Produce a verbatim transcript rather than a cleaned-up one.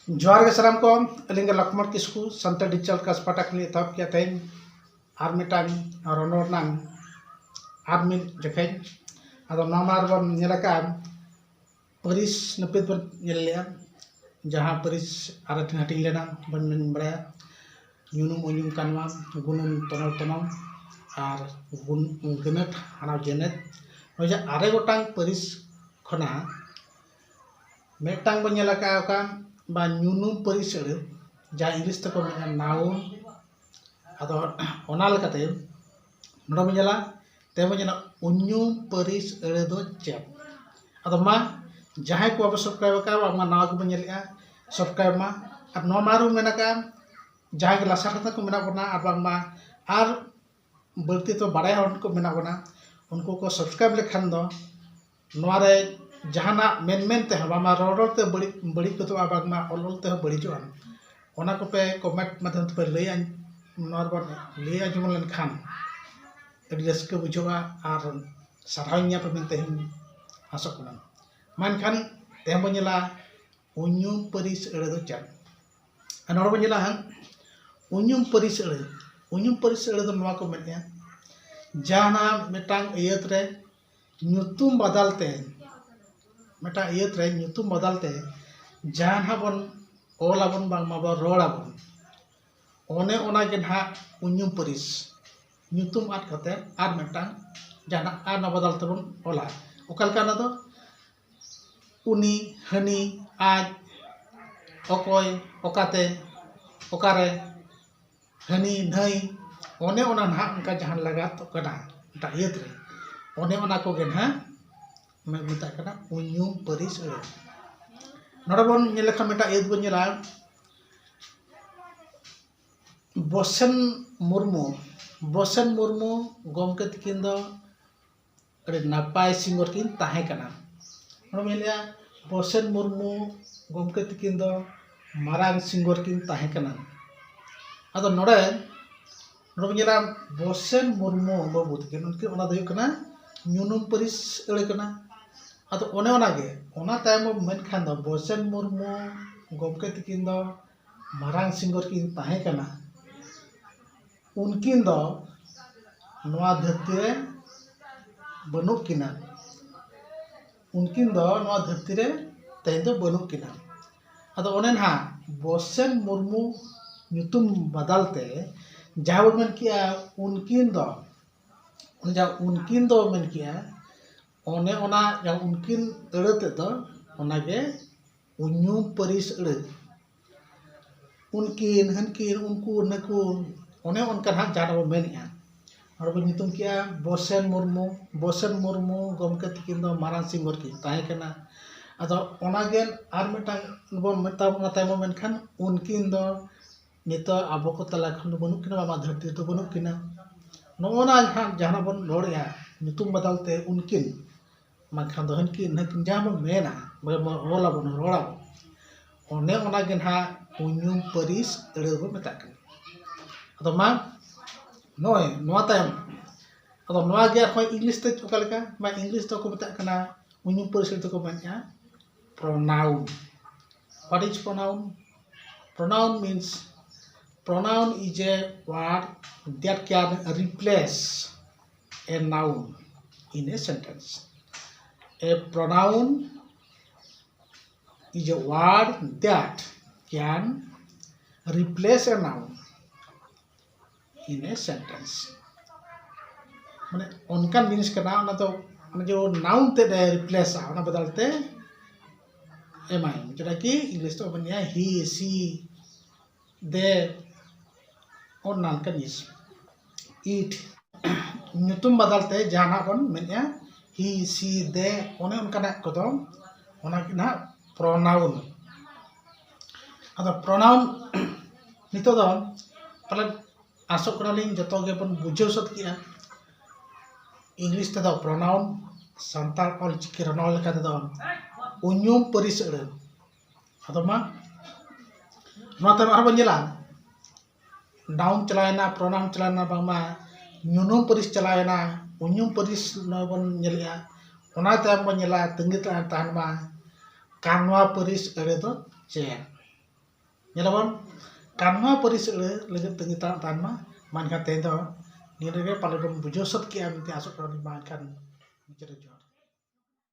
ᱡᱚᱦᱟᱨ ᱜᱮ ᱥᱟᱱᱟᱢ ᱠᱚ᱾ ᱟᱹᱞᱤᱧ ᱜᱮ ᱞᱚᱠᱷᱢᱚᱬ ᱠᱤᱥᱠᱩ, ᱥᱟᱱᱛᱟᱲ ᱰᱤᱡᱤᱴᱟᱞ ᱠᱟᱥ ᱯᱟᱦᱴᱟ ᱠᱷᱚᱱ ᱞᱤᱧ ᱮᱛᱚᱦᱚᱵ ᱠᱮᱫᱟ ᱛᱮᱦᱮᱧ ᱟᱨ ᱢᱤᱫᱴᱟᱝ ᱨᱚᱱᱚᱲ ᱨᱮᱱᱟᱝ ᱟᱨ ᱢᱤᱫ ᱡᱚᱠᱷᱮᱡ᱾ ᱟᱫᱚ ᱱᱚᱣᱟ ᱢᱟ ᱵᱚᱱ ᱧᱮᱞ ᱟᱠᱟᱫ, ᱯᱟᱹᱨᱤᱥ ᱱᱟᱹᱯᱤᱛ ᱵᱚᱱ ᱧᱮᱞ ᱞᱮᱜᱼᱟ, ᱡᱟᱦᱟᱸ ᱯᱟᱹᱨᱤᱥ ᱟᱨ ᱦᱟᱹᱴᱤᱧ ᱦᱟᱹᱴᱤᱧ ᱞᱮᱱᱟ ᱵᱚᱱ ᱵᱟᱲᱟᱭᱟ, ᱧᱩᱱᱩᱢ ᱩᱧᱩᱢ ᱠᱟᱱᱣᱟ, ᱜᱩᱱᱩᱢ ᱛᱚᱱᱚᱞ ᱛᱚᱱᱚᱞ, ᱟᱨ ᱜᱩᱱ ᱜᱟᱹᱱᱟᱹᱛ ᱦᱟᱱᱟ ᱡᱮᱱᱮᱛ᱾ ᱱᱚᱜᱼᱚᱭ ᱡᱮ ᱟᱨᱮ ᱜᱚᱴᱟᱝ ᱯᱟᱹᱨᱤᱥ ᱠᱷᱚᱱᱟᱜ ᱢᱤᱫᱴᱟᱝ ᱵᱚᱱ ᱧᱮᱞ ᱟᱠᱟᱫ ᱚᱠᱟ ᱵᱟ ᱧᱩᱱᱩᱢ ᱯᱟᱹᱨᱤᱥ ᱟᱹᱲᱟᱹ, ᱡᱟᱦᱟᱸ ᱤᱝᱞᱤᱥ ᱛᱮᱠᱚ ᱢᱮᱱᱟ ᱱᱟᱣᱩᱱ᱾ ᱟᱫᱚ ᱚᱱᱟ ᱞᱮᱠᱟᱛᱮ ᱱᱚᱰᱮ ᱵᱚᱱ ᱧᱮᱞᱟ, ᱛᱮ ᱵᱚᱱ ᱧᱮᱞᱟ ᱩᱧᱩᱢ ᱯᱟᱹᱨᱤᱥ ᱟᱹᱲᱟᱹ ᱫᱚ ᱪᱮᱫ? ᱟᱫᱚ ᱢᱟ ᱡᱟᱦᱟᱸᱭ ᱠᱚ ᱵᱟᱵᱚ ᱥᱟᱵᱥᱠᱨᱟᱭᱤᱵ ᱟᱠᱟᱫ, ᱵᱟᱝᱢᱟ ᱱᱟᱣᱟ ᱜᱮᱵᱚᱱ ᱧᱮᱞᱮᱫᱼᱟ, ᱥᱟᱵᱥᱠᱨᱟᱭᱤᱵ ᱢᱟ᱾ ᱟᱨ ᱱᱚᱣᱟ ᱢᱟ ᱟᱨᱦᱚᱸ ᱢᱮᱱ ᱟᱠᱟᱫ, ᱡᱟᱦᱟᱸᱭ ᱜᱮ ᱞᱟᱥᱟᱲ ᱦᱮᱛᱮ ᱠᱚ ᱢᱮᱱᱟᱜ ᱵᱚᱱᱟ ᱟᱨ ᱵᱟᱝᱢᱟ ᱟᱨ ᱵᱟᱹᱲᱛᱤ ᱛᱮ ᱵᱟᱲᱟᱭ ᱦᱚᱲ ᱠᱚ ᱢᱮᱱᱟᱜ ᱵᱚᱱᱟ, ᱩᱱᱠᱩ ᱠᱚ ᱥᱟᱵᱥᱠᱨᱟᱭᱤᱵ ᱞᱮᱠᱷᱟᱱ ᱫᱚ ᱱᱚᱣᱟ ᱨᱮ ᱡᱟᱦᱟᱱᱟᱜ ᱢᱮᱱ ᱢᱮᱱ ᱛᱮᱦᱚᱸ, ᱵᱟᱝᱢᱟ ᱨᱚᱲ ᱨᱚᱲ ᱛᱮ ᱵᱟᱹᱲᱤᱡ ᱵᱟᱹᱲᱤᱡ ᱜᱚᱫᱚᱜᱼᱟ, ᱵᱟᱝᱢᱟ ᱚᱞ ᱚᱞ ᱛᱮᱦᱚᱸ ᱵᱟᱹᱲᱤᱡᱚᱜᱼᱟ, ᱚᱱᱟ ᱠᱚᱯᱮ ᱠᱚᱢᱮᱱᱴ ᱢᱟᱫᱽᱫᱷᱚᱢ ᱛᱮᱯᱮ ᱞᱟᱹᱭᱟ, ᱱᱚᱣᱟ ᱨᱮᱵᱚᱱ ᱞᱟᱹᱭ ᱟᱸᱡᱚᱢ ᱞᱮᱱᱠᱷᱟᱱ ᱟᱹᱰᱤ ᱨᱟᱹᱥᱠᱟᱹ ᱵᱩᱡᱷᱟᱹᱜᱼᱟ ᱟᱨ ᱥᱟᱨᱦᱟᱣ ᱤᱧ ᱧᱟᱢᱟ ᱢᱮᱱᱛᱮ ᱤᱧ ᱟᱥᱚᱜ ᱠᱟᱱᱟ᱾ ᱢᱟ ᱮᱱᱠᱷᱟᱱ ᱛᱮᱦᱮᱧ ᱵᱚᱱ ᱧᱮᱞᱟ ᱩᱧᱩᱢ ᱯᱟᱹᱨᱤᱥ ᱟᱹᱲᱟᱹ ᱫᱚ ᱪᱮᱫ? ᱟᱨ ᱱᱚᱰᱮ ᱵᱚᱱ ᱧᱮᱞᱟ ᱦᱟᱸᱜ, ᱩᱧᱩᱢ ᱯᱟᱹᱨᱤᱥ ᱟᱹᱲᱟᱹ᱾ ᱩᱧᱩᱢ ᱯᱟᱹᱨᱤᱥ ᱟᱹᱲᱟᱹ ᱫᱚ ᱱᱚᱣᱟ ᱠᱚ ᱢᱮᱱᱮᱫᱼᱟ, ᱡᱟᱦᱟᱱᱟᱜ ᱢᱤᱫᱴᱟᱝ ᱟᱹᱭᱟᱹᱛ ᱨᱮ ᱧᱩᱛᱩᱢ ᱵᱟᱫᱟᱞ ᱛᱮ, ᱢᱤᱫᱴᱟᱝ ᱟᱹᱭᱟᱹᱛ ᱨᱮ ᱧᱩᱛᱩᱢ ᱵᱟᱫᱟᱞ ᱛᱮ ᱡᱟᱦᱟᱱᱟᱜ ᱵᱚᱱ ᱚᱞ ᱟᱵᱚᱱ, ᱵᱟᱝᱢᱟ ᱵᱚᱱ ᱨᱚᱲ ᱟᱵᱚᱱ, ᱚᱱᱮ ᱚᱱᱟ ᱜᱮ ᱱᱟᱦᱟᱜ ᱩᱧᱩᱢ ᱯᱟᱹᱨᱤᱥ᱾ ᱧᱩᱛᱩᱢ ᱟᱫ ᱠᱟᱛᱮ ᱟᱨ ᱢᱤᱫᱴᱟᱝ ᱡᱟᱦᱟᱱᱟᱜ ᱟᱨ ᱱᱚᱣᱟ ᱵᱟᱫᱟᱞ ᱛᱮᱵᱚᱱ ᱚᱞᱟ᱾ ᱚᱠᱟ ᱞᱮᱠᱟ ᱚᱱᱟ ᱫᱚ? ᱩᱱᱤ, ᱦᱟᱹᱱᱤ, ᱟᱡ, ᱚᱠᱚᱭ, ᱚᱠᱟᱛᱮ, ᱚᱠᱟᱨᱮ, ᱦᱟᱹᱱᱤ, ᱱᱟᱹᱭ, ᱚᱱᱮ ᱚᱱᱟ ᱱᱟᱦᱟᱜ ᱚᱱᱠᱟ ᱡᱟᱦᱟᱸ ᱞᱟᱜᱟᱛᱚᱜ ᱠᱟᱱᱟ ᱢᱤᱫᱴᱟᱝ ᱟᱹᱭᱟᱹᱛ ᱨᱮ, ᱚᱱᱮ ᱚᱱᱟ ᱠᱚᱜᱮ ᱱᱟᱦᱟᱜ ᱢᱮᱛᱟᱜ ᱠᱟᱱᱟ ᱩᱧᱩᱢ ᱯᱟᱹᱨᱤᱥ ᱟᱹᱲᱟᱹ᱾ ᱱᱚᱰᱮ ᱵᱚᱱ ᱧᱮᱞ ᱞᱮᱠᱷᱟᱱ ᱢᱤᱫᱴᱟᱝ ᱟᱹᱭᱟᱹᱛ ᱵᱚᱱ ᱧᱮᱞᱟ, ᱵᱚᱥᱮᱱ ᱢᱩᱨᱢᱩ, ᱵᱚᱥᱮᱱ ᱢᱩᱨᱢᱩ ᱜᱚᱢᱠᱮ ᱛᱤᱠᱤᱱ ᱫᱚ ᱟᱹᱰᱤ ᱱᱟᱯᱟᱭ ᱥᱤᱝᱜᱚᱨ ᱠᱤᱱ ᱛᱟᱦᱮᱸ ᱠᱟᱱᱟ᱾ ᱱᱚᱰᱮ ᱵᱚᱱ ᱧᱮᱞᱮᱜᱼᱟ, ᱵᱚᱥᱮᱱ ᱢᱩᱨᱢᱩ ᱜᱚᱢᱠᱮ ᱛᱤᱠᱤᱱ ᱫᱚ ᱢᱟᱨᱟᱝ ᱥᱤᱝᱜᱚᱨ ᱠᱤᱱ ᱛᱟᱦᱮᱸ ᱠᱟᱱᱟ᱾ ᱟᱫᱚ ᱱᱚᱰᱮ, ᱱᱚᱰᱮ ᱵᱚᱱ ᱧᱮᱞᱟ ᱵᱚᱥᱮᱱ ᱢᱩᱨᱢᱩ ᱵᱟᱹᱵᱩ ᱛᱤᱠᱤᱱ, ᱩᱱᱠᱤᱱ, ᱚᱱᱟ ᱫᱚ ᱦᱩᱭᱩᱜ ᱠᱟᱱᱟ ᱧᱩᱱᱩᱢ ᱯᱟᱹᱨᱤᱥ ᱟᱹᱲᱟᱹ ᱠᱟᱱᱟ᱾ ᱟᱫᱚ ᱚᱱᱮ ᱚᱱᱟᱜᱮ, ᱚᱱᱟ ᱛᱟᱭᱚᱢ ᱵᱚᱱ ᱢᱮᱱᱠᱷᱟᱱ ᱫᱚ ᱵᱚᱥᱮᱱ ᱢᱩᱨᱢᱩ ᱜᱚᱢᱠᱮ ᱛᱤᱠᱤᱱ ᱫᱚ ᱢᱟᱨᱟᱝ ᱥᱤᱝᱜᱚᱨ ᱠᱤᱱ ᱛᱟᱦᱮᱸ ᱠᱟᱱᱟ᱾ ᱩᱱᱠᱤᱱ ᱫᱚ ᱱᱚᱣᱟ ᱫᱷᱟᱹᱨᱛᱤ ᱨᱮ ᱵᱟᱹᱱᱩᱜ ᱠᱤᱱᱟ᱾ ᱩᱱᱠᱤᱱ ᱫᱚ ᱱᱚᱣᱟ ᱫᱷᱟᱹᱨᱛᱤ ᱨᱮ ᱛᱮᱦᱮᱧ ᱫᱚ ᱵᱟᱹᱱᱩᱜ ᱠᱤᱱᱟ᱾ ᱟᱫᱚ ᱚᱱᱮ ᱱᱟᱦᱟᱜ ᱵᱚᱥᱮᱱ ᱢᱩᱨᱢᱩ ᱧᱩᱛᱩᱢ ᱵᱟᱫᱟᱞ ᱛᱮ ᱡᱟᱦᱟᱸ ᱵᱚᱱ ᱢᱮᱱ ᱠᱮᱜᱼᱟ, ᱩᱱᱠᱤᱱ ᱫᱚ, ᱚᱱᱮ ᱡᱟᱦᱟᱸ ᱩᱱᱠᱤᱱ ᱫᱚ ᱢᱮᱱ ᱠᱮᱜᱼᱟ, ᱚᱱᱮ ᱚᱱᱟ ᱡᱟᱦᱟᱸ ᱩᱱᱠᱤᱱ ᱟᱹᱲᱟᱹ ᱛᱮᱫ ᱫᱚ ᱚᱱᱟᱜᱮ ᱩᱧᱩᱢ ᱯᱟᱹᱨᱤᱥ ᱟᱹᱲᱟᱹ᱾ ᱩᱱᱠᱤᱱ, ᱦᱟᱹᱱᱠᱤᱱ, ᱩᱱᱠᱩ, ᱱᱟᱹᱠᱩ, ᱚᱱᱮ ᱚᱱᱠᱟ ᱱᱟᱦᱟᱜ ᱡᱟᱦᱟᱸ ᱵᱚᱱ ᱢᱮᱱᱮᱜᱼᱟ᱾ ᱦᱚᱲ ᱵᱚᱱ ᱧᱩᱛᱩᱢ ᱠᱮᱜᱼᱟ ᱵᱚᱥᱮᱱ ᱢᱩᱨᱢᱩ᱾ ᱵᱚᱥᱮᱱ ᱢᱩᱨᱢᱩ ᱜᱚᱢᱠᱮ ᱛᱤᱠᱤᱱ ᱫᱚ ᱢᱟᱨᱟᱝ ᱥᱤᱝᱜᱚᱨ ᱠᱤᱱ ᱛᱟᱦᱮᱸ ᱠᱟᱱᱟ᱾ ᱟᱫᱚ ᱚᱱᱟᱜᱮ ᱟᱨ ᱢᱤᱫᱴᱟᱝ ᱵᱚᱱ ᱢᱮᱛᱟ, ᱚᱱᱟ ᱛᱟᱭᱚᱢ ᱢᱮᱱᱠᱷᱟᱱ ᱩᱱᱠᱤᱱ ᱫᱚ ᱱᱤᱛᱚᱜ ᱟᱵᱚ ᱠᱚ ᱛᱟᱞᱟ ᱠᱷᱚᱱ ᱫᱚ ᱵᱟᱹᱱᱩᱜ ᱠᱤᱱᱟ, ᱟᱵᱚ ᱫᱷᱟᱹᱨᱛᱤ ᱨᱮᱫᱚ ᱵᱟᱹᱱᱩᱜ ᱠᱤᱱᱟ᱾ ᱱᱚᱜᱼᱚ ᱱᱟ ᱡᱟᱦᱟᱸ, ᱡᱟᱦᱟᱸ ᱵᱚᱱ ᱨᱚᱲᱮᱜᱼᱟ ᱧᱩᱛᱩᱢ ᱵᱟᱫᱟᱞ ᱛᱮ ᱩᱱᱠᱤᱱ, ᱵᱟᱝᱠᱷᱟᱱ ᱫᱚ ᱦᱟᱹᱱᱠᱤᱱ, ᱦᱟᱹᱱᱠᱤᱱ ᱡᱟᱦᱟᱸ ᱵᱚᱱ ᱢᱮᱱᱟ, ᱵᱚᱞᱮ ᱵᱚᱱ ᱚᱞ ᱟᱵᱚᱱ, ᱨᱚᱲ ᱟᱵᱚᱱ, ᱚᱱᱮ ᱚᱱᱟ ᱜᱮ ᱱᱟᱦᱟᱜ ᱩᱧᱩᱢ ᱯᱟᱹᱨᱤᱥ ᱟᱹᱲᱟᱹ ᱵᱚᱱ ᱢᱮᱛᱟᱜ ᱠᱟᱱᱟ᱾ ᱟᱫᱚ ᱢᱟ ᱱᱚᱜᱼᱚᱭ ᱱᱚᱣᱟ ᱛᱟᱭᱚᱢ, ᱟᱫᱚ ᱱᱚᱣᱟ ᱜᱮ ᱟᱨᱦᱚᱸ ᱤᱝᱞᱤᱥ ᱛᱮ ᱚᱠᱟ ᱞᱮᱠᱟ? ᱢᱟ ᱤᱝᱞᱤᱥ ᱫᱚᱠᱚ ᱢᱮᱛᱟᱜ ᱠᱟᱱᱟ, ᱩᱧᱩᱢ ᱯᱟᱹᱨᱤᱥ ᱟᱹᱲᱟᱹ ᱫᱚᱠᱚ ᱢᱮᱱᱮᱜᱼᱟ pronoun. What is pronoun? Pronoun means, pronoun is a word that can replace a noun in a sentence. A pronoun is a word that can replace a noun in a sentence. ᱢᱟᱱᱮ ᱚᱱᱠᱟᱱ ᱡᱤᱱᱤᱥ ᱠᱟᱱᱟ, ᱚᱱᱟ ᱫᱚ ᱚᱱᱟ ᱡᱮ noun ᱛᱮᱫ ᱮ replace ᱟ, ᱚᱱᱟ ᱵᱚᱫᱚᱞ ᱛᱮ ᱮᱢᱟᱭ, ᱡᱮᱴᱟ ᱠᱤ ᱤᱝᱞᱤᱥ ᱛᱮ ᱵᱚᱱ ᱢᱮᱱᱟ he, she, they, ᱚᱱᱟ ᱞᱮᱠᱟᱱ ᱡᱤᱱᱤᱥ᱾ It, ᱧᱩᱛᱩᱢ ᱵᱟᱫᱟᱞ ᱛᱮ ᱡᱟᱦᱟᱱᱟᱜ ᱵᱚᱱ ᱢᱮᱱᱮᱜᱼᱟ he, she, they, ᱚᱱᱮ ᱚᱱᱠᱟᱱᱟᱜ ᱠᱚᱫᱚ ᱚᱱᱟ ᱜᱮ ᱱᱟᱦᱟᱜ pronoun. ᱟᱫᱚ pronoun ᱱᱤᱛᱚᱜ ᱫᱚ ᱯᱟᱞᱮ ᱟᱥᱚᱜ ᱠᱟᱱᱟᱞᱤᱧ ᱡᱚᱛᱚ ᱜᱮᱵᱚᱱ ᱵᱩᱡᱷᱟᱹᱣ ᱥᱟᱹᱛ ᱠᱮᱜᱼᱟ᱾ ᱤᱝᱞᱤᱥ ᱛᱮᱫᱚ pronoun, ᱥᱟᱱᱛᱟᱲ ᱚᱞᱪᱤᱠᱤ ᱨᱚᱱᱚᱲ ᱞᱮᱠᱟ ᱛᱮᱫᱚ ᱩᱧᱩᱢ ᱯᱟᱹᱨᱤᱥ ᱟᱹᱲᱟᱹ᱾ ᱟᱫᱚ ᱢᱟ ᱱᱚᱣᱟ ᱛᱟᱭᱚᱢ ᱟᱨᱦᱚᱸ ᱵᱚᱱ ᱧᱮᱞᱟ, noun ᱪᱟᱞᱟᱣᱮᱱᱟ, pronoun ᱪᱟᱞᱟᱣᱮᱱᱟ, ᱵᱟᱝᱢᱟ ᱧᱩᱱᱩᱢ ᱯᱟᱹᱨᱤᱥ ᱪᱟᱞᱟᱣᱮᱱᱟ, ᱩᱧᱩᱢ ᱯᱟᱹᱨᱤᱥ ᱱᱚᱣᱟ ᱵᱚᱱ ᱧᱮᱞᱮᱜᱼᱟ᱾ ᱚᱱᱟ ᱛᱟᱭᱚᱢ ᱵᱚᱱ ᱧᱮᱞᱟ, ᱛᱟᱺᱜᱤ ᱛᱟᱦᱮᱱ ᱢᱟ ᱠᱟᱱᱣᱟ ᱯᱟᱹᱨᱤᱥ ᱟᱹᱲᱟᱹ ᱫᱚ ᱪᱮ ᱧᱮᱞᱟᱵᱚᱱ ᱠᱟᱱᱢᱟ ᱯᱟᱹᱨᱤᱥ ᱟᱹᱲᱟᱹ ᱞᱟᱹᱜᱤᱫ ᱛᱟᱺᱜᱤ ᱛᱟᱲᱟᱜ ᱛᱟᱦᱮᱱ ᱢᱟ᱾ ᱢᱟ ᱮᱱᱠᱷᱟᱱ ᱛᱮᱦᱮᱧ ᱫᱚ ᱱᱤᱭᱟᱹ ᱨᱮᱜᱮ ᱯᱟᱞᱮ ᱵᱚᱱ ᱵᱩᱡᱷᱟᱹᱣ ᱥᱟᱹᱛ ᱠᱮᱜᱼᱟ ᱢᱮᱱᱛᱮ ᱟᱥᱚᱜ ᱠᱟᱱᱟ᱾ ᱢᱟ ᱮᱱᱠᱷᱟᱱ ᱢᱩᱪᱟᱹᱫ ᱨᱮ ᱡᱚᱦᱟᱨ᱾